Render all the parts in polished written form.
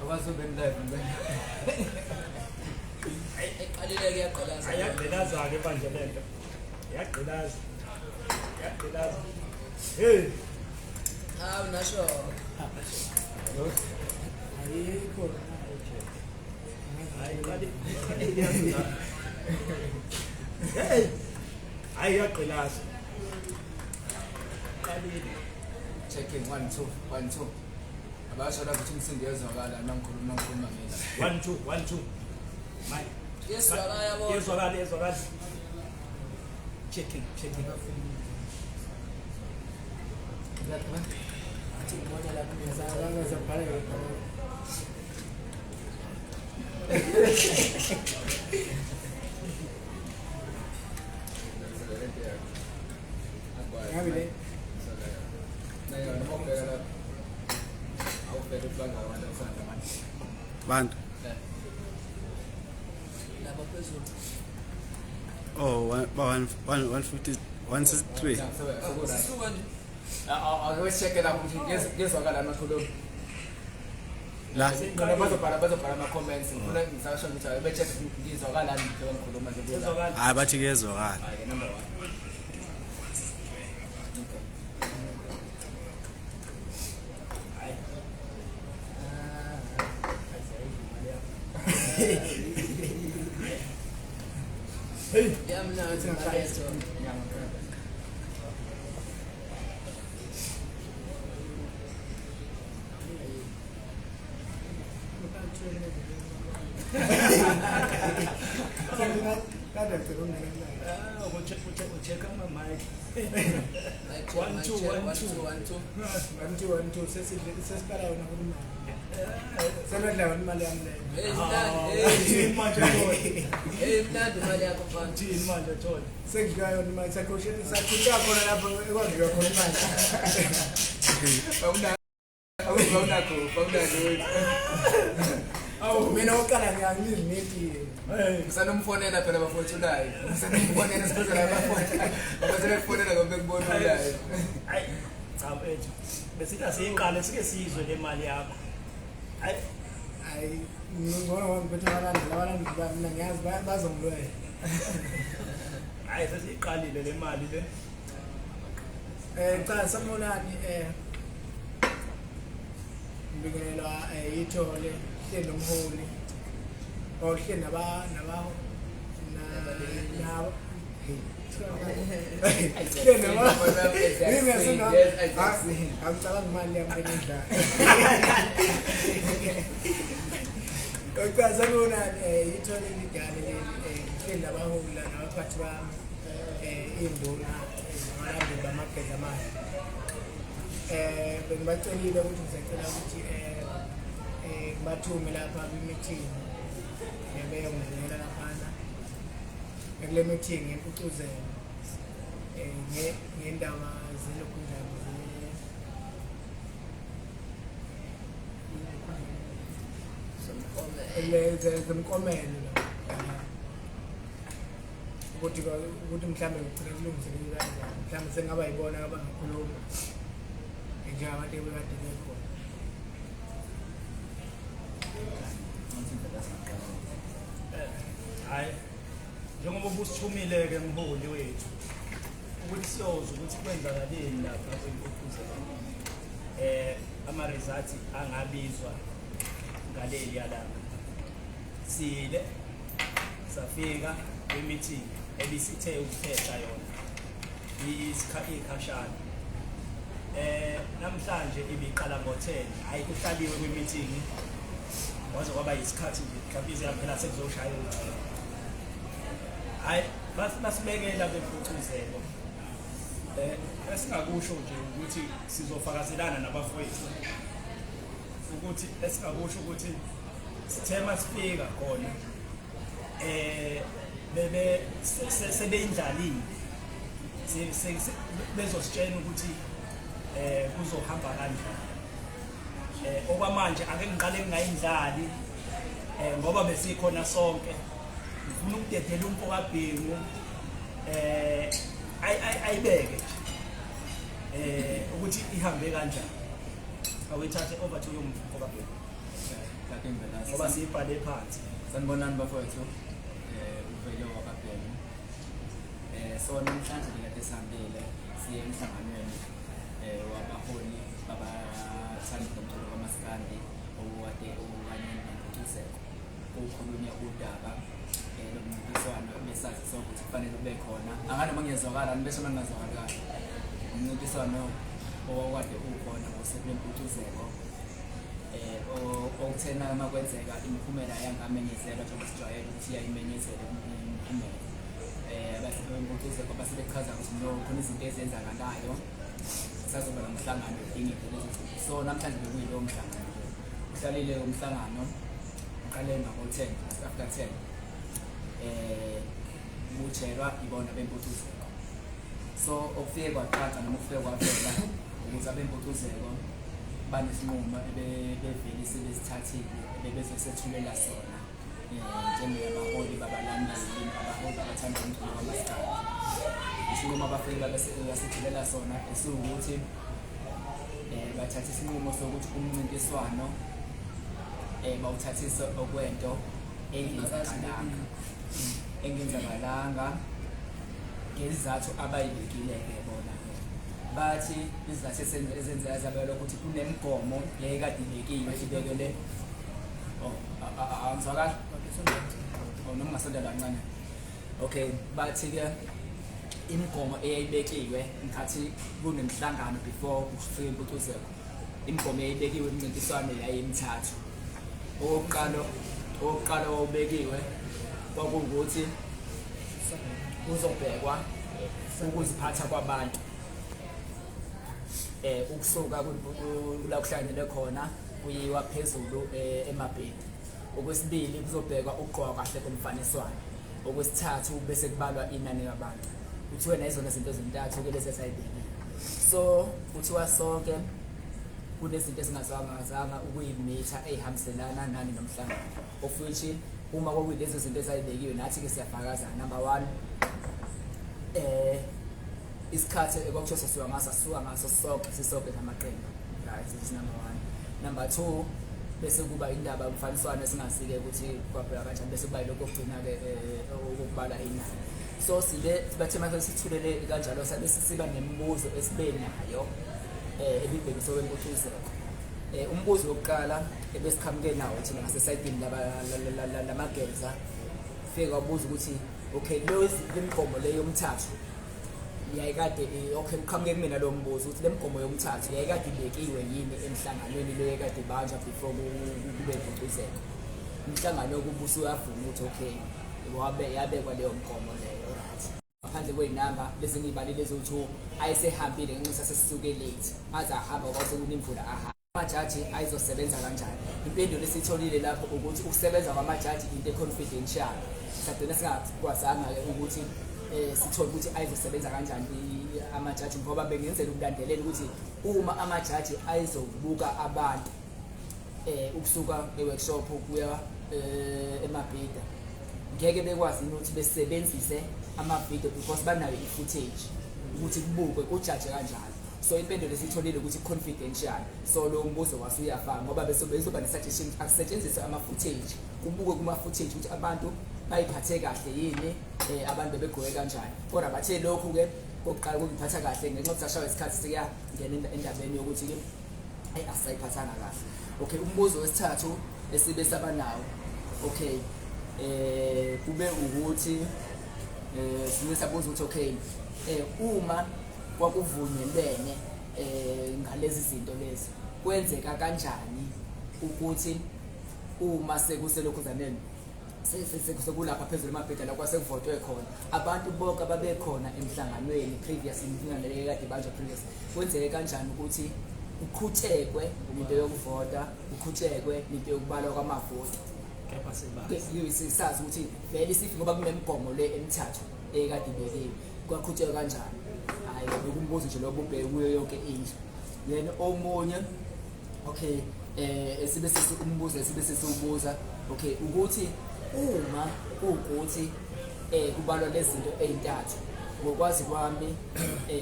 Abazobe live ngibona. Eqalile kuyagqilaza. Ayagqilaza-ke manje le nto. Yagqilaza. Yagqilaza. Hey, Hawu nasho. Ayikho. hayi qale qale iyagqilaza. Hey. Hayi yagqilaza. Qalile. Checking 1 2 1 2. Abasho lapho ukuthi umsindo uyezwakala noma ngikhuluma ngikhuluma ngizwe. 1 2 1 2. Mike. Yezwakala yabo. Yezwakala yezwakala. Checking checking. Athi ngibona lapho ngiyazama ngizabhala yona. Ngabe le Nayo noma ubheka lapho. Awubheke ukuthi bangaki abantu abasanda manje. Bantu. Lapha phezulu. Oh, one, one, one, 150, 163. Sisuka nje. Ake check lapho ukuthi kuyezwakala amakhuluma. La. Ngicela bazobhala ama comments ngifuna ngisasho ukuthi abe check ngizwakala njengoba ngikhuluma nje. Yezwakala. Hayi bathi kuyezwakala. Hayi number 1. Okay. Hayi. Hey. Yamnandi maletho. Kade ngicela ukungena. Ah, ucheck ama mic. Mic check, One, mic two, check, one, one, two. two, one, two. 1 2 1 2 sesiqala yona imali. Senodla yona imali yami leyo. Hey mnandi. Hey. Thini manje Thole? Hey mnandi imali yakho mfana. Thini manje Thole? Sekudliwa yona imali sakhoshe sakhutha khona lapho ekwadliwa khona imali. Awunakho, awunakho. Awu mina oqala ngiyangizineti. Hey. Ngisanomfonela phela bafowethu live. Ngisanomfonela sikhuzela abafowethu. Abasele kufonela ngoba bekubona live. Hayi. Cha mfethu. Besithi asiyiqale sike sizwe le mali yakho. Hayi. Hayi ngcono ngiphethe abalandeli abalandeli bami mina ngiyazi bazongilwela. Hayi sesiyiqalile le mali le. Cha sanibonani ngibingelelwa yithole hleli nomholi ohleli naba naba na hleli naba angicabanga imali yami engidlayo. Cha sanibonani yithole lidale leli hleli nabaholi la nabaphathi bami induna nabalandeli bamagedla amahle. Bengibacelile ukuthi ngisacela ukuthi ngibathume lapha kwi-meeting beyongingenela laphana kule meeting yempucuzelo ngendaba zelokhunjani zemkomelo la ukuthi ukuthi mhlambe ngigcine kulungiseleke kanjani mhlambe sengaba yibona abangakhuluma njengabantu ebekade bekhona. Hayi. Njengoba ubusithumile ke mholi wethu ukuthi siyozwa ukuthi kwenzakaleni lapha kwimpucuzelo. Ama results angabizwa ngaleli yalanga. Sile safika kwi-meeting ebisithe ukuphehla yona ikhashana. Namhlanje ibiqala ngo-10. Hayi kuhlaliwe kwi-meeting waze kwaba isikhathi nje mhlawumbe ize yaphela sekuzoshaya u-10. Hayi basibekela bempucuzelo. Esingakusho nje ukuthi sizofakazelana nabafowethu ukuthi esingakusho ukuthi sithe masifika khona bebe sebeyindlalile bezositshela ukuthi kuzohamba kanjani. Okwamanje ake ngiqale ngingayindlali ngoba besikhona sonke. Ngifuna ukudedela umfo kaBhengu ayibeke nje ukuthi ihambe kanjani. Awuyithathe over to you mfokabheki. Kade ngivela. Ngoba siyibhale phansi. Sanibonani bafowethu. Uvele wakabhemu. So namhlanje kade sihambile siye emhlanganweni wabaholi babathandi bomculo kaMaskandi owade okanye neMpucuzeko. Kukhulunywa udaba lomncintiswano besazi sonke ukuthi kufanele ube khona. Anganoma ngiyezwakala nibesho uma ngingazwakali kahle. Umncintiswano owawukade ukhona ngosuku lwempucuzeko okuthena uma kwenzeka imiphumela yangamenyezelwa njengoba sijwayele ukuthi iyayimenyezela imiphumela. Abasebempucuzeko basebechaza ukuthi no khona izinto ezenzakalayo sazoba nomhlangano edingide lezo zinto. So namhlanje bekuyilowo mhlangano. Uhlalile umhlangano uqale ngabo-10 after 10. Kutshelwa ibona bempucuzeko. So okufike kwacaca noma okufike kwavela ukuthi abempucuzeko banesinqumo ebevele sebesithathile ebebezosethulela sona njengabaholi babalandeli abaholi abathanda umculo kaMaskandi. Isinqumo abafike basethulela sona esiwukuthi bathatha isinqumo sokuthi umncintiswano bawuthathisa okwento engenzakalanga ngezizathu abayibekile-ke bona. Bathi izizathu ezenzeka zabelwa ukuthi kunemigomo yayikade ibekiwe ibekele angizwakali noma ungasondela kancane. Okay, bathi-ke imigomo eyayibekiwe ngikhathi kunemhlangano before kufike impucuzeko, imigomo eyayibekiwe imncintiswano yayimithathu. Owokuqala owawubekiwe kwakuwukuthi kuzobhekwa ukuziphatha kwabantu ukusuka kula kuhlanganele khona kuyiwa phezulu emabhedi. Okwesibili kuzobhekwa ukugqoka kahle komfaniswano. Okwesithathu bese kubalwa inani labantu. Kuthiwe nayizona izinto ezintathu ke lezi esayibekile. So kuthiwa sonke kunezinto ezingazwangazanga ukuyimitha ezihambiselana nani nomhlangano. Of which uma kwakuyilezo zinto ezayibekiwe nathi ke siyafakaza. Number 1 isikhathi ekwakuthiwa sisuka ngaso sisuka ngaso sonke sisonke namaqembu. Right, this is number 1. Number 2 bese kuba indaba yomfaniswano esingasike ukuthi kwabheka kanjani, bese kuba yilokho okugcina-ke okubala inani. So sibe bathe mase sithulele kanjalo sabe sisiba nemibuzo esibe nayo ebibhekiswe kwempucuzeko. Umbuzo wokuqala ebesiqhamuke nawo thina ngasesayidini lamageza, fike wabuza ukuthi okay le migomo le yomthathu yayikade okay uqhamuke kumina lo mbuzo ukuthi le migomo yomthathu yayikade ibekiwe yini emhlanganweni leyo ekade ibanjwa before kube impucuzeko. Umhlangano kubuso uyavuma ukuthi okay yabekwa leyo migomo leyo, right. Ngaphandle kwey'namba lezi engiyibalile eziwu-2 ayesehambile ngenxa sasesisuke late aze ahamba kwase kunemvula ahamba. Amajaji ayizosebenza kanjani? Impendulo esiyitholile lapho ukuthi ukusebenza kwamajaji into e-confidential. Sagcina singakwazanga-ke ukuthi sithole ukuthi ayizosebenza kanjani amajaji, ngoba bengenzela ukulandelela ukuthi uma amajaji ayizobuka abantu ukusuka e-workshop kuya emabhida, ngeke bekwazi ukuthi besebenzise ama-video because banayo i-footage ukuthi kubukwe kujaje kanjalo. So impendulo esiyitholile ukuthi confidential. So lo mbuzo wasuyafaka ngoba bese bezoba ne-suggestion akusetshenziswe ama-footage, kubukwe kuma-footage ukuthi abantu bayiphathe kahle yini, abantu bebegqoke kanjani. Kodwa bathe lokhu-ke kokuqala kokuyiphatha kahle ngenxa yokuthi sashawa isikhathi sekuyangena endabeni yokuthi-ke asisayiphathanga kahle. Okay, umbuzo wesithathu esibe saba nawo, okay, kube ukuthi sibe sabuza ukuthi okay uma kwakuvunyelwene ngalezi zinto lezi kwenzeka kanjani ukuthi uma sekuselokhuzaneni sekulapha phezulu emabheda la kwasekuvotwe khona abantu bonke ababekhona emhlanganweni previous imihlangano le kade ibanjwa previous, kwenzeke kanjani ukuthi kuqhutshekwe into yokuvota, kuqhutshekwe into yokubalwa kwamavoti? Kepha sebazi Sazi ukuthi vele isifi ngoba kunemigomo le emithathu ekade ibekiwe, kwaqhutshekwa kanjani? Hhayi, bekumbuzo nje lobo ubheke kuyo yonke indlu. Then omunye okay esibe umbuzo esibe sesiwubuza okay ukuthi uma kuwukuthi kubalwa lezi zinto ey'ntathu, ngokwazi kwami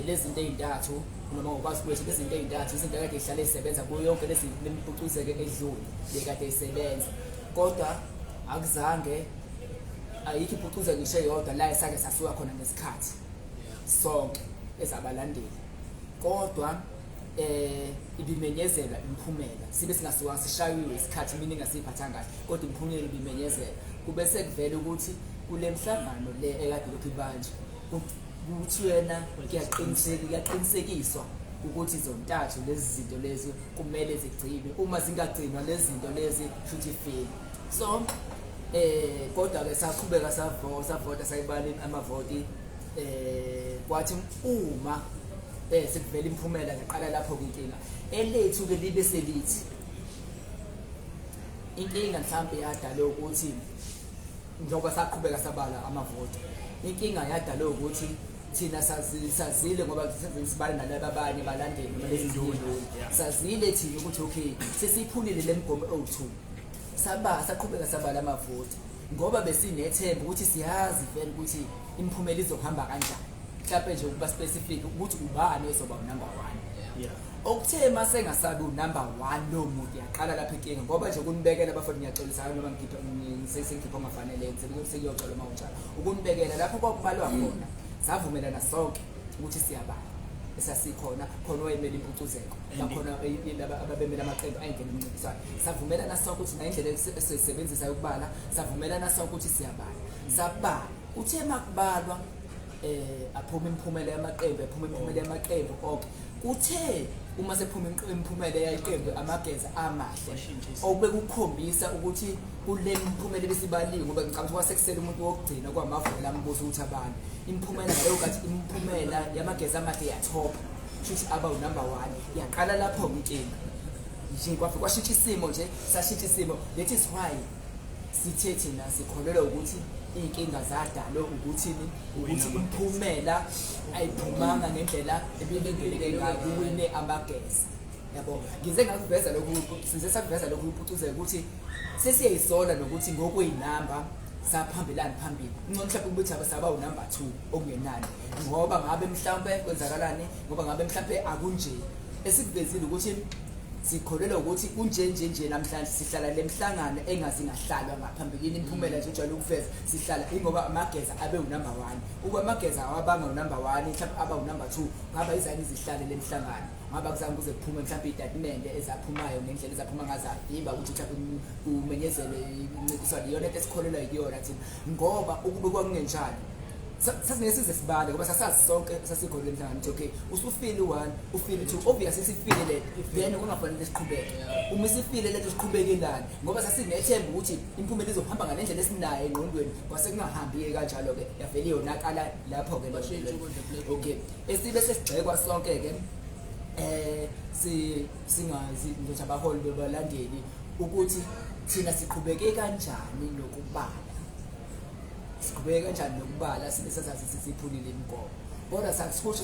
lezi zinto ey'ntathu Noma ngokwazi kwethu lezi zinto ey'ntathu izinto ekade ihlale isebenza kuyo yonke lezi lempucuzeko edlule bekade isebenza, kodwa akuzange, ayikho impucuzeko ngisho eyodwa la esake sasuka khona ngesikhathi sonke ezabalandeli, kodwa ibimenyezelwa imiphumela, sibe singasuka sishayiwe isikhathi, mina ingasiphathanga kahle, kodwa imiphumela ibimenyezelwa. Kube sekuvela ukuthi kule mhlangano le ekade lokhu ibanjwa kuthiwena kuyaqinisekiswa ukuthi zontathu lezi zinto lezi kumele zigcinwe, uma zingagcinwa lezi zinto lezi futhi ifile. So kodwa ke saqhubeka savota, sayibala amavoti, kwathi uma sekuvela imiphumela ngaqala lapho inkinga elethu ke libe selithi inkinga mhlawumbe yadalwe ukuthi njengoba saqhubeka sabala amavoti, inkinga yadalwe ukuthi thina sazile ngoba sibala nalaba abanye abalandeli noma lezi zinduna, sazile thina ukuthi okay sesiyiphulile le migomo ewu-2, saqhubeka sabala amavoti ngoba besinethemba ukuthi siyazi vele ukuthi imiphumela izohamba kanjani, mhlawumbe nje ukuba specific ukuthi ubani ozoba unumber 1. Okuthe mase ngasabi unumber 1 lo muntu yaqala lapha inkinga, ngoba nje ukunibekela abafowethu, ngiyaxolisa noma ngikhipha sengikhipha ongafanele, sekuyoxola uma kunjalo, ukunibekela lapho kwakubalwa khona savumelana sonke ukuthi siyabala esasikhona khona owayemele impucuzeko bakhona laba ababemele amaqembu ayingena umncintiswano, savumelana sonke ukuthi ngendlela esisebenzisa ukubala, savumelana sonke ukuthi siyabala, sabala. Uthe makubalwa aphuma imiphumela yamaqembu, aphuma imiphumela yamaqembu okay. Kuthe uma sephuma imiphumela yeqembu amageza amahle obekukhombisa ukuthi kule miphumela ebesibaliwe, ngoba ngicabanga ukuthi kwasekusele umuntu wokugcina kwamavula ambuso ukuthi abantu imiphumela leyo kathi imiphumela yamageza amahle yathopha shuthi aba unumber 1. Yaqala lapho inkinga nje, kwafika kwashintsha isimo nje, sashintsha isimo. That is why sithe thina sikholelwa ukuthi iy'nkinga zadalwe ukuthini, ukuthi imiphumela ayiphumanga ngendlela ebilindeleke ngayo, kuwine amageza yabo. Ngize ngakuveza lokhu, size sakuveza lokhu impucuzeko ukuthi sesiyayisola nokuthi ngokuyinamba saphambelani phambili, ngcono mhlawumbe ukuthi abasaba unumber 2 okungenani, ngoba ngabe mhlawumbe kwenzakalani, ngoba ngabe mhlawumbe akunje. Esikuvezile ukuthi sikholelwa ukuthi kunje nje nje namhlanje sihlala le mhlangano engazingahlalwa ngaphambilini, imiphumela nje ujwayele ukuveza sihlala ingoba amageza abe unumber 1. Ukuba amageza awabanga unumber 1 mhlawumbe aba unumber 2, ngaba izange izihlale le mhlangano, ngaba kuzange kuze kuphume mhlawumbe itatimende ezaphumayo ngendlela ezaphuma ngazavimba ukuthi mhlawumbe kumenyezelwe incintiswano. Iyona into esikholelwa kuyona thina, ngoba ukube kwakungenjalo sasingeke size sibale, ngoba sasazi sonke sasikhona le mhlangano ukuthi okay usufile u-1 ufile u-2, obviously sifile le then kungafanele siqhubeke. Uma sifile lento siqhubekelani, ngoba sasinethemba ukuthi imiphumela izohamba ngale ndlela esinayo engqondweni, kwase kungahambi-ke kanjalo-ke, yavele yonakala lapho-ke. Okay, esibe sesigxekwa sonke-ke singazi nje abaholi bebalandeli ukuthi thina siqhubeke kanjani nokubala, siqhubeke kanjani nokubala sibe sazazi sisiphulile imigomo. Kodwa sakusho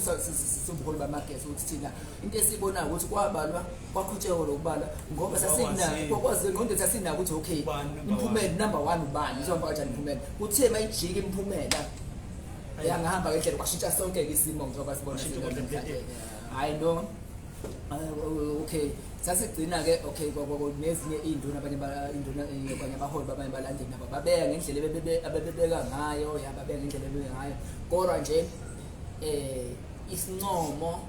sibuholi bamagesi ukuthi thina into esiyibonayo ukuthi kwabalwa kwaqhutshekwa lokubala, ngoba sasinako kwakwazi engqondweni sasinako ukuthi okay imiphumela number 1 ubani izohamba kanjani imiphumela. Kuthe mayijika imiphumela yangahamba ngendlela kwashintsha sonke-ke isimo njengoba sibona. Hayi no, okay sasigcina-ke okay nezinye iy'nduna abanye induna abanye abaholi babanye balandeli nabo babeka ngendlela abebebeka ngayo, ya babeka ngendlela ebebeka ngayo, kodwa nje isincomo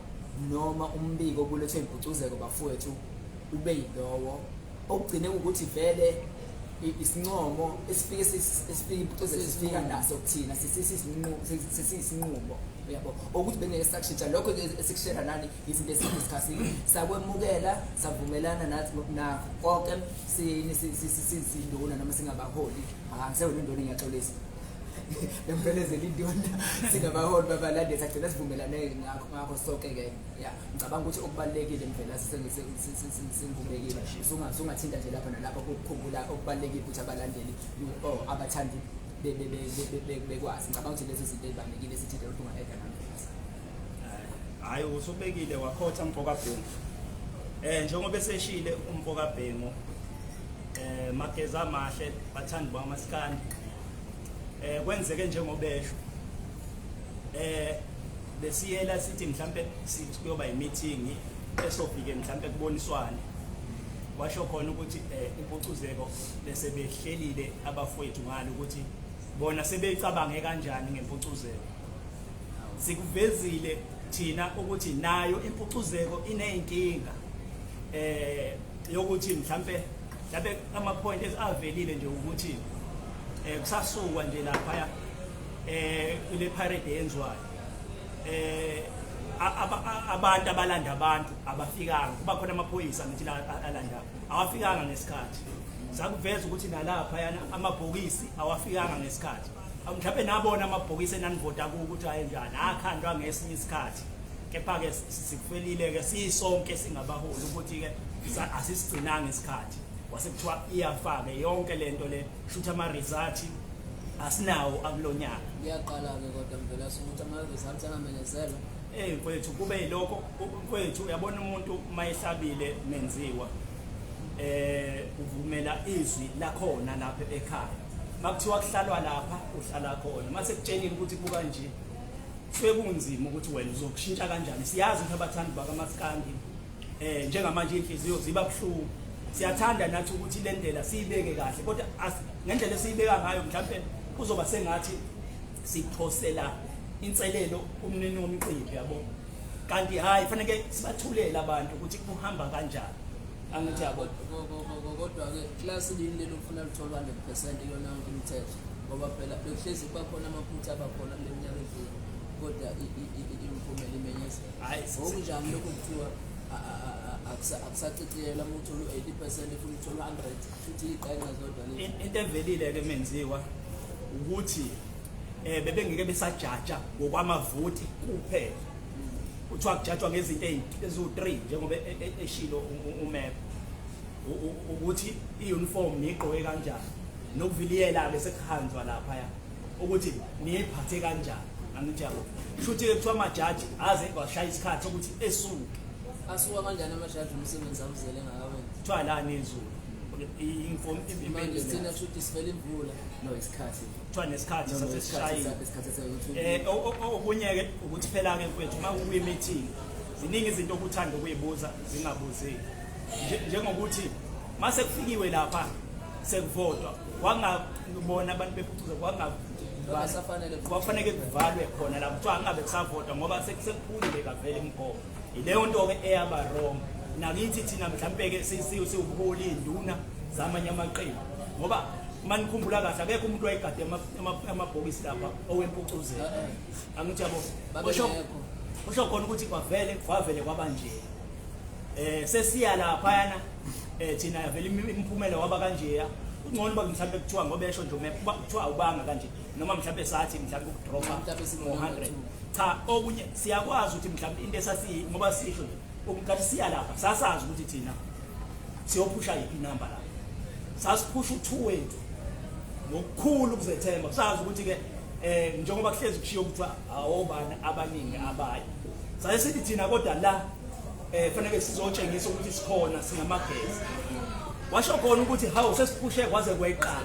noma umbiko obulethwe impucuzeko bafowethu ube yilowo okugcine ukuthi vele isincomo esifike esifike impucuzeko sifika naso kuthina sesiyisinqumo uyabo, ukuthi bengeke sakushintsha lokho esikushela nani izinto esidiskhassile, sakwemukela savumelana nathi nakho konke sinduna noma singabaholi. Angiseyona induna, ngiyaxolisa bemphelezela induna, singabaholi babalandeli sagcina sivumelane ngakho sonke-ke. Ya, ngicabanga ukuthi okubalulekile mvela sengibekile, usungathinta nje lapha nalapha ukukhumbula okubalulekile ukuthi abalandeli or abathandi bekwazi. Ngicabanga ukuthi lezo zinto ey'balulekile esithinte ukuthi unga-eda namvela. Hayi usubekile wakhotha mfoka Bhengu. Njengoba eseshile umfoka Bhengu, mageza amahle bathandi bamaskandi. Kwenzeke njengobesho. Besiyela sithi mhlambe kuyoba i-meeting esofike mhlambe kuboniswane. Washo khona ukuthi impucuzeko bese behlelile abafowethu ngalo ukuthi bona sebeyicabange kanjani ngempucuzeko. Sikuvezile thina ukuthi nayo impucuzeko ineyinkinga yokuthi mhlambe ama point avelile nje ukuthi kusasukwa nje lapha ile parade yenziwayo, abantu abalanda abantu abafikanga, kuba khona amaphoyisa ngithi la alanda awafikanga ngesikhathi. Sakuveza ukuthi nalapha yana amabhokisi awafikanga ngesikhathi. Mhlawumbe nabona amabhokisi enanivota kuwo ukuthi ayenjani, akhandwa ngesinye isikhathi. Kepha-ke sikufelile-ke sisonke singabaholi ukuthi-ke asisigcinanga isikhathi. Kwase kuthiwa iyafake yonke lento le, shuthi ama-result asinawo akulonyaka. Kuyaqala-ke kodwa Mvelase ukuthi ama-results angamenyezelwa. Mfowethu, kube yilokho mfowethu. Uyabona umuntu uma ehlabile menziwa uvumela izwi lakhona lapha ekhaya. Makuthiwa kuhlalwa lapha uhlala khona, mase kutshenile ukuthi kuka nje kusuke kunzima ukuthi wena uzokushintsha kanjani. Siyazi ukuthi abathandi bakamaskandi njengamanje inhliziyo ziba buhlungu. Siyathanda nathi ukuthi le ndlela siyibeke kahle, kodwa ngendlela esiyibeka ngayo mhlawumbe kuzoba sengathi siphosela inselelo umnini womcimbi, yabo. Kanti hayi, fanele sibathulele abantu ukuthi kuhamba kanjani. Angithi yabo. Kodwa-ke klasi lini leli ufuna lithole 100% iyona yonke imithetho, ngoba phela bekuhlezi kuba khona amaphutha abakhona kule minyaka edlule, kodwa imiphumela imenyezela. Hhayi, Ngokunjani lokho kuthiwa akusaciciyelwa uma uthole u-80% ifuna uthole u-100, futhi iy'qenqa zodwa lezi. Into evelile-ke menziwa ukuthi bebengeke besajaja ngokwamavoti kuphela. Kuthiwa kujajwa ngezinto eziwu-3 njengoba eshilo uMep, ukuthi i-uniform niyigqoke kanjani, nokuviliyela-ke sekuhanjwa laphaya ukuthi niyiphathe kanjani. Angithi yabo, shuthi-ke kuthiwa amajaji aze kwashaya isikhathi sokuthi esuke. Asuka kanjani amajaji umsebenzi awuzele engakawenzi? Kuthiwa la nezulu Manje thina shuthi sivela imvula. No, isikhathi. Kuthiwa nesikhathi No, no, sasesishayile. isikhathi sasesishayile. Okunye-ke ukuthi phela-ke mfowethu uma kuyi-meeting ziningi izinto okuthanda ukuyibuza zingabuzeki. Njengokuthi mase kufikiwe lapha sekuvotwa, kwangabona abantu bephucuza, Kwakusafanele kwakufanele kuvalwe khona lapho, kuthiwa angabe kusavotwa ngoba sekuphumile kavele imigomo. Yileyo nto-ke eyaba wrong nakithi thina mhlampe-ke siwubuholi iy'nduna zamanye amaqembu, ngoba uma nikhumbula kahle akekho umuntu wayegade amabhokisi lapha owempucuzelo. Angithi yabo, Babengekho. kusho khona ukuthi kwavele kwaba nje. Sesiya laphayana thina vele imiphumela waba kanjeya. Kungcono uba mhlawumbe kuthiwa ngoba esho nje uMep, uba kuthiwa awubanga kanje, noma mhlawumbe sathi mhlawumbe ukudropa Mhlawumbe sibe ngo number 100. two. Cha, okunye siyakwazi ukuthi mhlawumbe into esasiyi ngoba sisho nje ukuthi siya lapha sasazi ukuthi thina siyophusha yiphi inamba lapha. Sasiphusha u2 wethu ngokukhulu ukuzethemba, sazi ukuthi ke njengoba kuhlezi kushiwo ukuthi awobani abaningi abayi. Saye sithi thina kodwa la fanele sizotshengisa ukuthi sikhona singamagezi. Washo khona ukuthi hawu sesiphushe kwaze kweqala.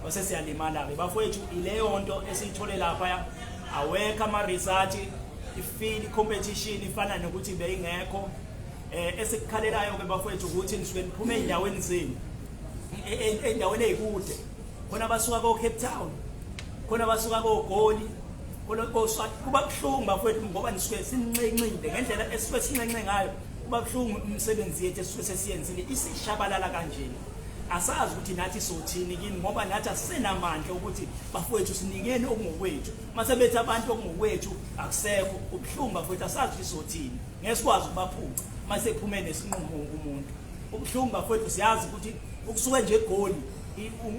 Wase siyalimala ke bafowethu. Ileyo nto esiyithole lapha, awekho ama result, ifeel competition ifana nokuthi beyingekho. Esikukhalelayo ke bafowethu ukuthi nisuke niphume endaweni zenu, endaweni ezikude, khona basuka ko Cape Town, khona basuka ko Goli, khona koSwati. Kuba buhlungu bafowethu ngoba nisuke sincenncile ngendlela esisuke sincence ngayo. Kuba buhlungu umsebenzi yethu esisuke sesiyenzile isishabalala kanjena. Asazi ukuthi nathi sothini kini, ngoba nathi asisenamandla ukuthi bafowethu sinikeni okungokwethu. Mase bethi abantu okungokwethu akusekho, ubuhlungu bafowethu, asazi ukuthi sothini. Ngeke sikwazi ukubaphuca mase kuphume nesinqumo wonke umuntu. Ubuhlungu bafowethu, siyazi ukuthi ukusuka nje eGoli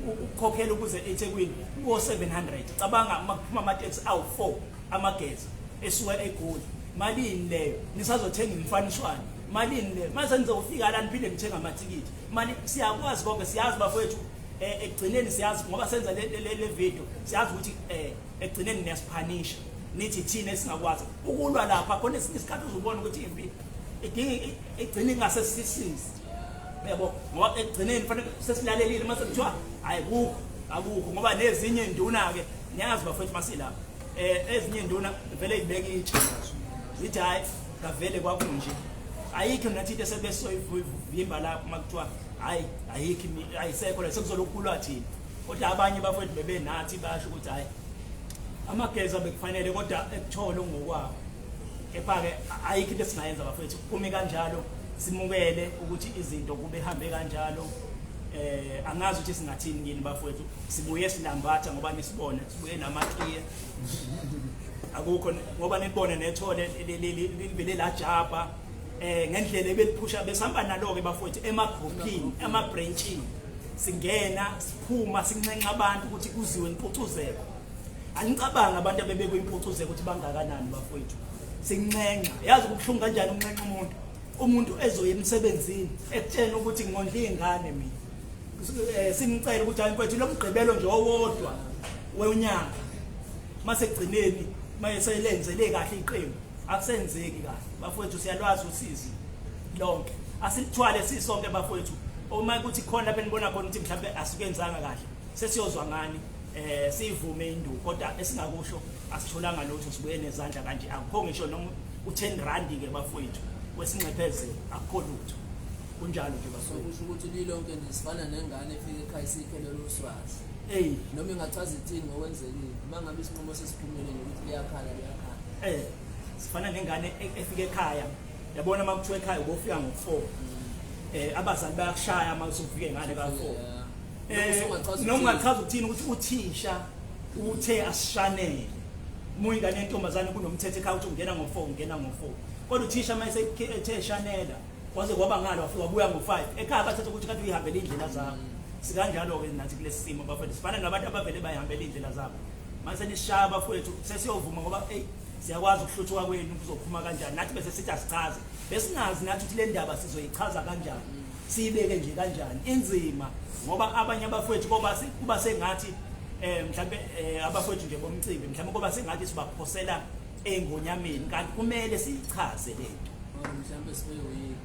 ukukhokhela ukuze eThekwini kuwo 700. Cabanga uma kuphuma amateksi awu4 amageza esuka eGoli, malini leyo? Nisazothenga imfaniswano, malini leyo? Mase nizofika la niphinde nithenga amathikithi, mali. Siyakwazi konke, siyazi bafowethu. Ekugcineni siyazi ngoba senza le video, siyazi ukuthi ekugcineni niyasiphanisha nithi thina esingakwazi ukulwa lapha khona. Esinye isikhathi uzubona ukuthi impi idinga igcine ingase sisize, yabo, ngoba ekugcineni fanele sesilalelile mase kuthiwa ayikukho akukho, ngoba nezinye induna ke niyazi bafowethu masilapha. Ezinye induna vele ibeka itshe nazo zithi hayi, kavele kwakunje, ayikho nathi into esebesoyivimba lapho. Uma kuthiwa hayi, ayikho, ayisekho la, sekuzolokulwa thina. Kodwa abanye bafowethu bebenathi basho ukuthi hayi, amageza bekufanele kodwa ekuthole ngokwawo. Kepha-ke ayikho into esingayenza bafowethu, kumi kanjalo, simukele ukuthi izinto kube hambe kanjalo. Angazi ukuthi singathini kini bafowethu. Sibuye silambatha ngoba nisibone sibuye namatiye, akukho ngoba nibone nethole livele lajabha ngendlela ebeliphusha besihamba nalo ke bafowethu, emagroupini, ema-branchini, singena siphuma sinxenxa abantu ukuthi kuziwe impucuzeko. Anicabanga abantu abebekwe impucuzeko ukuthi bangakanani bafowethu, sinxenxa. Yazi kubuhlungu kanjani ukunxenxa umuntu, umuntu ezoya emsebenzini ekutshena ukuthi ngondla iy'ngane mina. Simcela ukuthi hayi mfowethu, lo mgqibelo nje owodwa wenyanga, mase kugcineni mayeselenzele kahle iqembu, akusenzeki kahle bafowethu. Siyalwazi usizi lonke, asilithwale sisonke bafowethu. Uma kuthi khona lapho enibona khona ukuthi mhlawumbe asikenzanga kahle, sesiyozwa ngani, sivume induku. Kodwa esingakusho, asitholanga lutho, sibuye nezandla kanje, akukho ngisho noma u10 rand ke bafowethu wesinxephezelo, akukho lutho, kunjalo nje bafowethu. Kusho ukuthi lilonke nje sifana nengane efika ekhaya isiyikhelele uswazi. Ey. Noma ingachaza ithini ngokwenzekile, uma ngabe isinqumo sesiphumile nje ukuthi liyakhala, liyakhala. Sifana nengane efika ekhaya, yabona uma kuthiwa ekhaya ubofika ngo4, abazali bayakushaya uma usufike ngale ka4. Noma ungachaza ukuthini ukuthi uthisha uthe asishanele, uma uyingane yentombazane kunomthetho ekhaya ukuthi ungena ngo4, ungena ngo4, kodwa uthisha uma esethe shanela kwaze kwaba ngalo, wafika wabuya ngo5 ekhaya, bathatha ukuthi kade uyihambele indlela zakho. Sikanjalo-ke nathi kulesi simo bafowethu, sifana nabantu abavele bayihambele iy'ndlela zabo. Mase nisishaya bafowethu, sesiyovuma ngoba eyi, siyakwazi ukuhluthuka kwenu kuzophuma kanjani. Nathi bese sithi asichaze, besingazi nathi ukuthi le ndaba sizoyichaza kanjani, siyibeke nje kanjani, inzima ngoba abanye abafowethu kuba sengathi mhlambe abafowethu nje bomcimbi, mhlambe kuba sengathi sibaphosela engonyameni, kanti kumele siyichaze lento. Mhlambe sibe weak.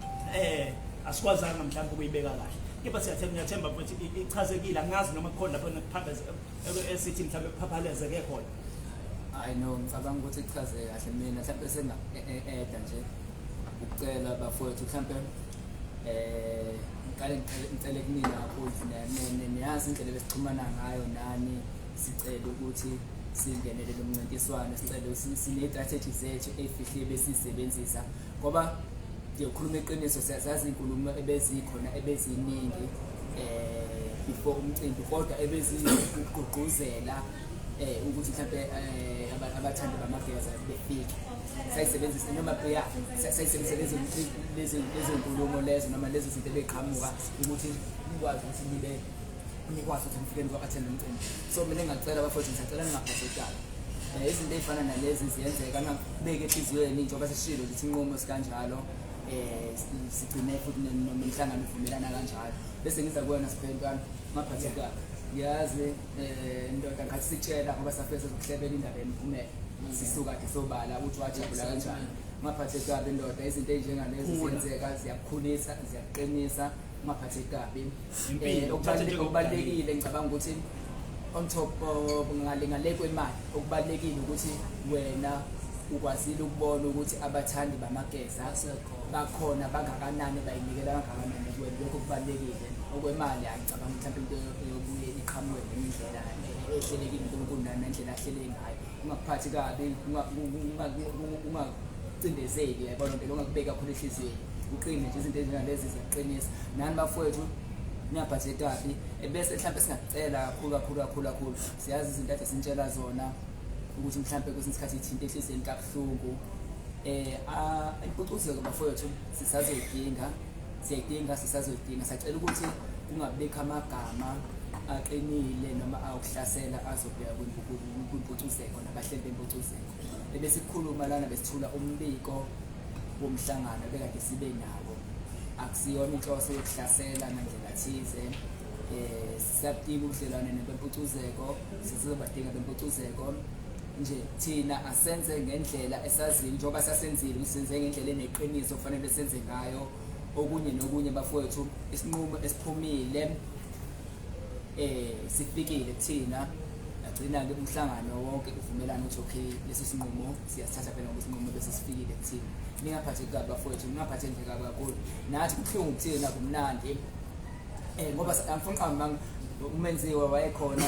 Asikwazanga mhlawumbe ukuyibeka kahle, kepha siyathemba, ngiyathemba ukuthi ichazekile. Angazi noma kukhona lapho esithi mhlawumbe kuphaphalezeke khona. Hayi no, ngicabanga ukuthi ichaze kahle. Mina mhlawumbe senga-eda nje ukucela bafowethu, mhlawumbe ngiqale ngicele kunina kakhulu, niyazi indlela ebesixhumana ngayo nani, sicele ukuthi singenele lo mncintiswano, sicele sine-strategy zethu ey'fihliwe besiyisebenzisa, ngoba nje ukhuluma iqiniso, siyazazi iy'nkulumo ebezikhona ebeziningi before umcimbi, kodwa ebezikugqugquzela ukuthi mhlambe abathandi bamageza befike. Sayisebenzisa noma ya sayisebenzisa lezo nkulumo lezo noma lezo zinto ebeqhamuka ukuthi nikwazi ukuthi nibe nikwazi ukuthi nifike nizo-attend umcimbi. So mina engingacela bafowethu, ngisacela ningaphatheki kabi. Izinto ey'fana nalezi ziyenzeka, ningabeki enhliziyweni, njengoba sesishilo ukuthi inqumo sikanjalo, sigcine futhi nomhlangano uvumelana kanjalo. Bese ngiza kuwena Siphentwana, ungaphatheki kabi. Ngiyazi ndoda, ngathi sitshela ngoba safike sezokuhlebela indaba yemiphumela, sisuka kade sobala ukuthi wajabula kanjani. Ungaphatheki kabi ndoda, izinto ey'njengalezi ziyenzeka, ziyakukhulisa, ziyakuqinisa, ungaphatheki kabi. Impilo, uthathe Okubalulekile ngicabanga ukuthi on top of ngale kwemali, okubalulekile ukuthi wena ukwazile ukubona ukuthi abathandi bamageza bakhona bangakanani, bayinikela kangakanani kuwena, lokho kubalulekile. Okwemali angicabanga mhlawumbe into eyobuye iqhamuke ngenye indlela ehlelekile uNkulunkulu nendlela ahlele ngayo. Ungakuphathi kabi, ungacindezeli, yayibona nto, ungakubeki kakhulu enhliziyweni, uqine nje, izinto ezinjengalezi ziyaqinisa. Nani bafowethu ningaphatheki kabi. Bese mhlawumbe singakucela kakhulu kakhulu kakhulu kakhulu, siyazi izinto ade sinitshela zona ukuthi mhlawumbe kwesinye isikhathi ithinta enhliziyweni kabuhlungu. Impucuzeko bafowethu sisazoyidinga, siyayidinga, sisazoyidinga. Sacela ukuthi kungabikho amagama aqinile noma awukuhlasela azobheka kwimpucuzeko nabahleli bempucuzeko. Ebesikhuluma lana, besithula umbiko womhlangano ebekade sibe nawo, akusiyona inhloso yokuhlasela ngandlela thize. Siyabudinga ubudlelwane nebempucuzeko, sizobadinga bempucuzeko nje. Thina asenze ngendlela esaziyo, njengoba sasenzile ukuthi senze ngendlela eneqiniso kufanele senze ngayo. Okunye nokunye bafowethu, isinqumo esiphumile sifikile kuthina. Bagcina-ke umhlangano wonke uvumelana ukuthi okay, lesi sinqumo siyasithatha phela ngoba isinqumo bese sifikile kuthina. Ningaphatheki kabi bafowethu, ningaphatheki nje kabi kakhulu. Nathi kubuhlungu kuthina, kumnandi ngoba angifuni uqamba amanga. Umenziwa wayekhona,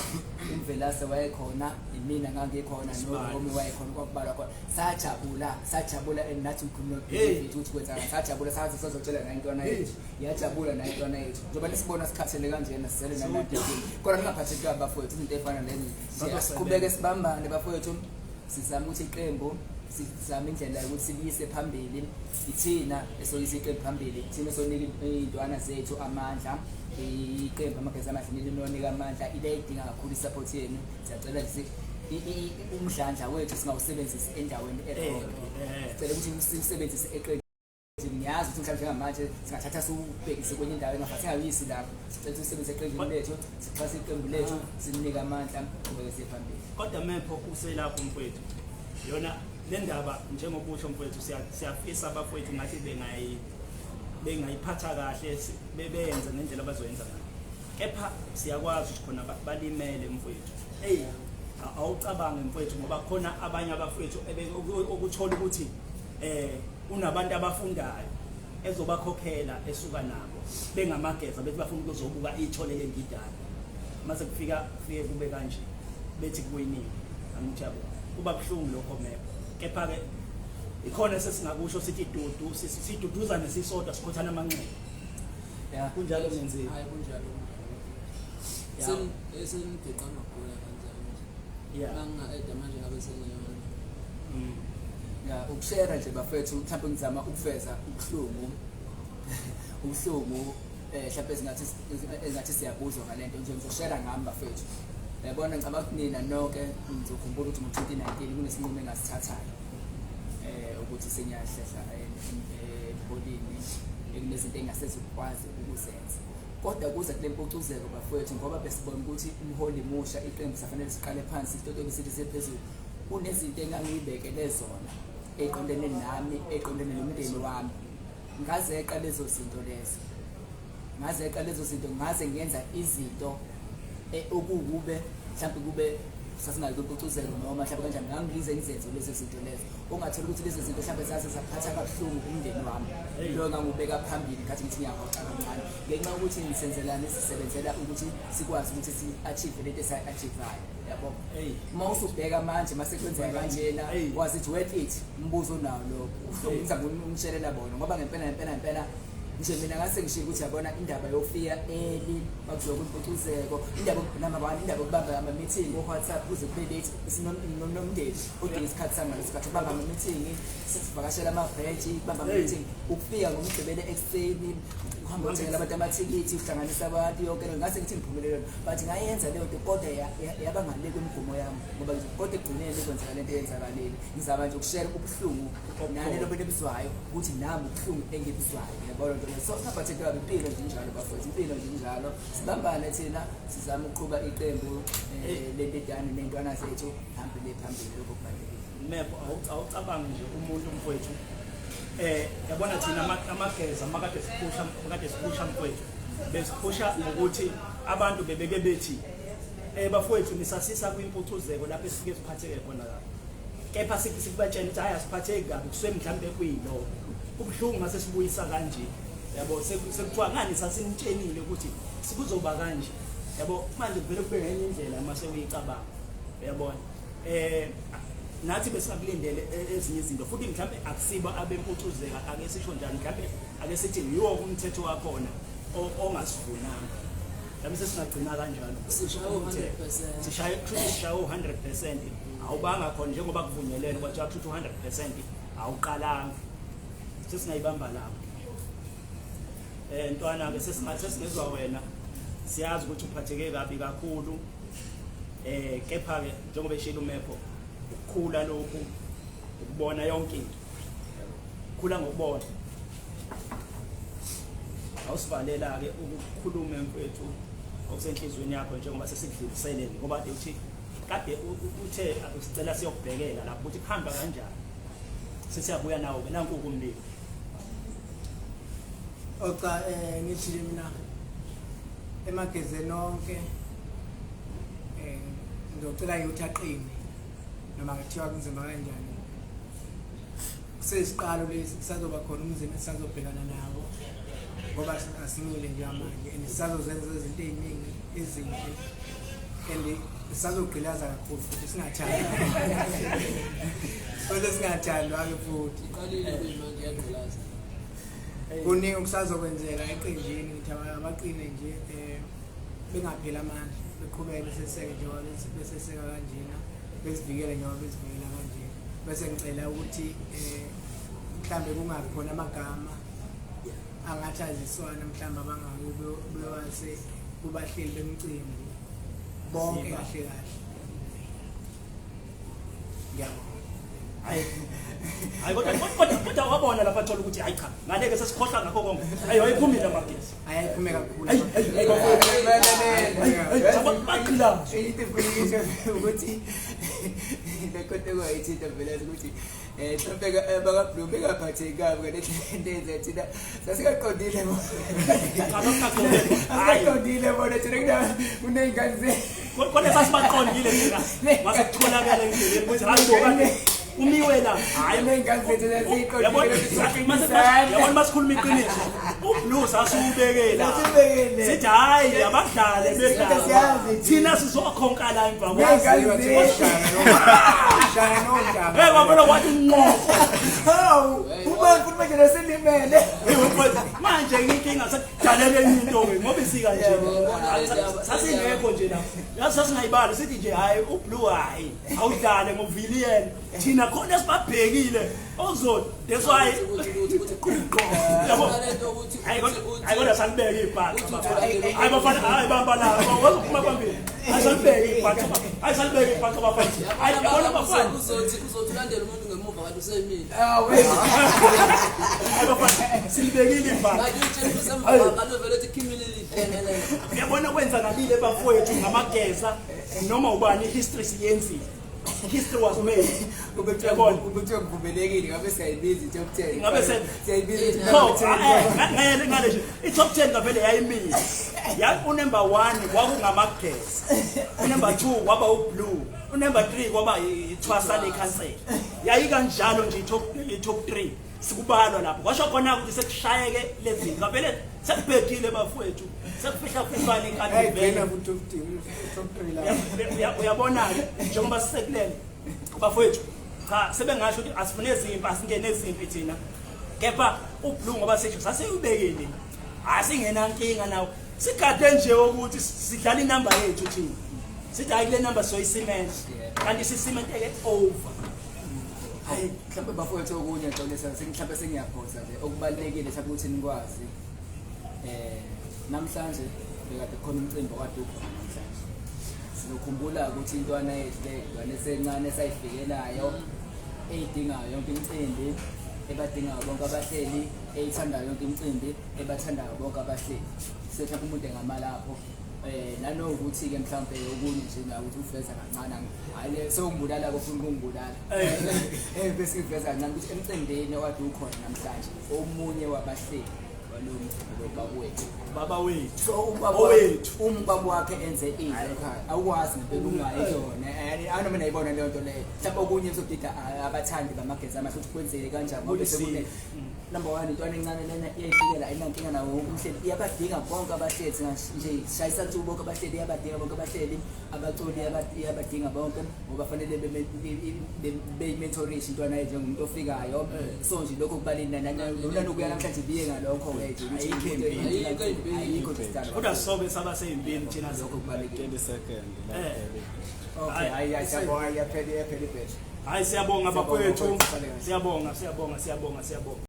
uMvelase wayekhona, imina ngangikhona, noRomi wayekhona, kwakubalwa khona. Sajabula, sajabula, and nathi we could not believe it ukuthi kwenzakala. Sajabula sathi sazotshela nayo intwana yethu, yajabula nayo intwana yethu. Njengoba nisibona sikhathele kanjena, sizele nanadekile, kodwa ningaphatheki kabi bafowethu. Izinto ey'fana lezi, siqhubeke sibambane bafowethu, sizame ukuthi iqembu, sizame indlela yokuthi siliyise phambili. Ithina esoyisa iqembu phambili, ithina esonika iy'ntwana zethu amandla. Iqembu Amageza Amahle linonika amandla, ile idinga kakhulu i-support yenu. Siyacela nje umdlandla wethu singawusebenzisi endaweni e-wrong. Sicela ukuthi siwusebenzise eqenjini. Ngiyazi ukuthi mhlawumbe njengamanje singathatha siwubhekise kwenye indawo engafa, singawuyisi lapho. Sicela ukuthi sisebenzise eqenjini lethu, sixhase iqembu lethu, sinike amandla, qhubeke siye phambili. Kodwa Mepho, uselapho mfowethu, yona le ndaba njengoba usho mfowethu, siyafisa abafowethu ngathi bengayiphatha kahle, bebenze ngendlela abazoyenza ngayo, kepha siyakwazi ukuthi khona balimele mfowethu. Eyi, awucabange mfowethu, ngoba khona abanye abafowethu okuthola ukuthi unabantu abafundayo ezobakhokhela, esuka nabo bengamageza, bethi bafuna ukuzobuka ithole lendidane, mase kufika kufike kube kanje, bethi kuwiniwe. Angithi yabo, kuba buhlungu lokho Mepho. Kepha-ke ikhona esesingakusho, sithi dudu, siduduzane sisodwa, sikhothana amanxeba. Kunjalo Menziwa? Hayi, kunjalo, kunjalo. Senigeqa amagula kanjalo nje. Manginga-eda manje ngabe sengiyona. Ya, ukushare nje bafethu, mhlawumbe ngizama ukuveza ubuhlungu, ubuhlungu mhlawumbe engathi siyabuzwa ngalento nje. Ngizoshare ngami bafethu. Yabona, ngicabanga ukuthi nina nonke ngizokhumbula ukuthi ngo-2019 kunesinqumo engasithathayo ukuthi sengiyahlehla ebuholini, kunezinto engasezukwazi ukuzenza. Kodwa kuze kule mpucuzeko bafowethu, ngoba besibona ukuthi umholi musha, iqembu safanele siqale phansi, isitotobe sithi siphezulu, kunezinto engangiyibekele zona eqondene nami, eqondene nomndeni wami. Ngazeqa lezo zinto lezo, ngazeqa lezo zinto, ngaze ngenza izinto okukube mhlawumbe kube sasingayi kwimpucuzeko noma mhlawumbe kanjani, ngangize ngizenze lezo zinto lezo. Ungathola ukuthi lezo zinto mhlawumbe zaze zaphatha kabuhlungu umndeni wami lo engangubeka phambili ngathi ngithi ngiyahoxa kancane, ngenxa yokuthi ngisenzelani, sisebenzela ukuthi sikwazi ukuthi si-achieve lento esayi-achieve-ayo, yabo. Uma usubheka manje mase kwenzeka kanjena, was it worth it? Umbuzo onawo lokho, ubuhlungu ngizama ukumshelela bona, ngoba ngempela ngempela ngempela nje mina ngase ngishiye ukuthi yabona indaba yokufika early bakuzoka impucuzeko, indaba number one, indaba yokubamba ama-meeting ko-WhatsApp kuze kube late, nomndeni odinga isikhathi sami ngaleso sikhathi, ukubamba ama-meeting, sivakashela ama-branch, kubamba ama-meeting, ukufika ngomgqibelo ekuseni, uhamba uthengela abantu amathikithi, uhlanganisa abantu, yonke leyo. Ngase ngithi ngiphumelele, but ngayenza leyo nto, kodwa yaba ngale kwemigomo yami, ngoba kodwa ekugcineni kwenzeka lento eyenzakalile. Ngizama nje ukushare ubuhlungu nani lobo enibuzwayo, ukuthi nami ubuhlungu engibuzwayo, yabona nto leyo. So singaphatheki kabi, impilo nje injalo bafowethu, impilo nje injalo. Sibambane thina, sizame ukuqhuba iqembu lentedane ney'ntwana zethu phambili phambili, lokho kubalulekile. Mepho, awucabangi nje umuntu mfowethu, yabona thina amageza makade siphusha mfowethu, besiphusha ngokuthi abantu bebeke bethi bafowethu nisasisa kwimpucuzeko lapho esifike siphatheke khona kabi, kepha sikubatshela ukuthi hayi, asiphatheki kabi, kusuke mhlawumbe kuyilokho kubuhlungu mase sibuyisa kanje, yabo. Sekuthiwa ngani sasinitshenile ukuthi sikuzoba kanje, yabo. Manje kuvele kube ngenye indlela mase uyicabanga, uyabona. Nathi besingakulindele ezinye izinto futhi, mhlawumbe akusibo abempucuzeka, ake sisho njani, mhlawumbe ake sithi yiwo umthetho wakhona ongasivunanga, mhlawumbe sesingagcina kanjalo. Sishaye u-100%. Sishaye, kushuthi sishaye u-100%, awubanga khona njengoba kuvunyelene, kwathiwa kushuthi u-100% awuqalanga, sesingayibamba lapho. Ntwana ke sesingezwa wena, siyazi ukuthi uphatheke kabi kakhulu, kepha ke njengoba eshilo uMepho, ukukhula lokhu, ukubona yonke into, khula ngokubona. Awusivalela ke ukukhuluma mfethu okusenhlizweni yakho njengoba sesikudlulisele, ngoba kade uthi kade uthe usicela siyokubhekela lapho ukuthi kuhamba kanjani, sesiyabuya nawo ke nanku kumbiko. Oh cha, ngithi nje mina emagezeni onke. Ngizocela-ke ukuthi aqine noma kuthiwa kunzima kanjani. Kuseyisiqalo lesi, kusazoba khona umzimba esisazobhekana nawo ngoba asimile njengamanje and sisazozenza izinto ey'ningi ezinhle and sisazogqilaza kakhulu futhi singathandi futhi singathandwa-ke futhi. Iqalile kuyimanje iyagqilaza. Kuningi okusazokwenzeka eqenjini, ngithi abaqine nje bengapheli amandla, beqhubeke beseseke njengoba beseseka kanjena, besivikele njengoba besivikela kanjena. Bese ngicela ukuthi mhlambe kungabi khona amagama angathi aziswana mhlambe abangake bewase kubahleli bemcimbi bonke kahle kahle. Ngiyabonga. Hayi hayi, kodwa wabona lapha, thola ukuthi hayi cha, ngaleke sesikhohlwa ngakho konke. Hayi, wayiphumile amagesi. Ayiphume kakhulu. Hayi hayi hayi bafowethu, hayi hayi, bagqila. Into efuna ukuthi le nto kwayithinta vele ukuthi mhlawumbe baka-Blue bengaphatheki kabi ngale nto enza thina sasingaqondile, asingaqondile bona thina kuney'ngane. Kodwa sasibaqondile thina, masekutholakala endleleni ukuthi hayi bo, kade umiwe la, hayi. Kuney'ngane zethu sasiyiqondile. Yabona, masikhuluma iqiniso, uBlue sasiwubekela. Sasiwubekele. Sithi hayi, abadlale bedlala. Siyazi. Thina sizokhonka la emva. Ney'ngane zethu. Shaya nodaba. Hey, wabona wathi nqo. Hawu, ubani futhi manje naselimele. Manje inkinga sekudalele enye into-ke ngoba isika nje sasingekho nje la, yazi sasingayibali, sithi nje hhayi uBlue, hhayi awudlale ngoviliyela, thina khona esibabhekile ozothi, that's why yabo. Hayi kodwa salibeke ibhaqa, hayi bafana, hayi bamba la, wazophuma phambili. Hayi, salibeke ibhaqa, hayi salibeke ibhaqa bafana, hayi yabona bafana. Uzothi ulandela umuntu ngemuva kanti useyimile. Hayi bafana, silibekile ibhaqa. Kanti utshela usemva kanti uvele ethi khimile lihlengelele. Uyabona kwenzakalile bafowethu ngamageza noma ubani, history siyenzile, history was made. Uyabona? Ubethiwa kuvumelekile ngabe siyayibiza i-top 10. Ngabe siyayibiza Pho, i-top 10. ngale ngale nje i-top 10 ngavele yayimile ya, unumber 1 kwakungamageza, unumber 2 kwaba uBlue, unumber 3 kwaba ithwasa lekhansela. Yayikanjalo nje i-top 3 sikubalwa lapho, kwasho khona ukuthi sekushayeke lezi zinto, ngavele sekubhedile bafowethu, sekufihla fihlwane inkani vele. Ayigcina ku-top top 3 la. Uyabona-ke njengoba sisekulele bafowethu, cha, sebengasho ukuthi asifune ezimpi, asingene ezimpi thina, kepha uBlue ngoba sisho saseyubekile, asingenankinga nawo, sigade nje ukuthi sidlala inamba yethu thina, sithi hayi, kule namba sizoyisimenta, kanti sisimenteke over. Hayi, mhlawumbe bafowethu okunye, xolisa, mhlawumbe sengiyaphosa nje, okubalulekile mhlawumbe ukuthi nikwazi namhlanje bekade khona umcimbi okade ukhona namhlanje. Sizokhumbula ukuthi intwana yethu le, intwana esencane esayifikelayo, eyidingayo yonke imicimbi, ebadingayo bonke abahleli, eyithandayo yonke imicimbi, ebathandayo bonke abahleli. Mhlawumbe umuntu engama lapho nanokuthi-ke mhlawumbe okunye nje na ukuthi uveza kancane, hhayi le sewungibulala kofuna ukungibulala, bese iveza kancane ukuthi emcimbini okade ukhona namhlanje omunye wabahleli walowo mcimbi lo baba wethu. Baba wethu. So ubaba Owethu. uma ubaba wakhe enze into ekhaya, awukwazi ngempela ungayiyona, anoma nayibona leyo nto leyo. Mhlawumbe okunye kuzodida abathandi bamageza amahle ukuthi kwenzeke kanjani ngoba Kulisiwe. sekune number one, intwana encane lena iyayifikela, ayinankinga nawo wonke umhleli, iyabadinga bonke abahleli nje, shayisa nsuku bonke abahleli, iyabadinga bonke abahleli, abaculi iyabadinga bonke ngoba fanele beyi-mentorishe intwana njengomuntu ofikayo. So nje lokho kubalini nanokuya namhlanje biye ngalokho-ke nje ukuthi Ayikho empini. Ayikho empini. Ayikho nje sidalo. Kodwa sobe saba seyimpini thina. Lokho kubalulekile. 30 second. Okay, hayi hayi, siyabonga, iyaphela iyaphela ibheji. Hayi, siyabonga Siyabonga, bafowethu. bafowethu. Siyabonga, siyabonga, siyabonga, siyabonga.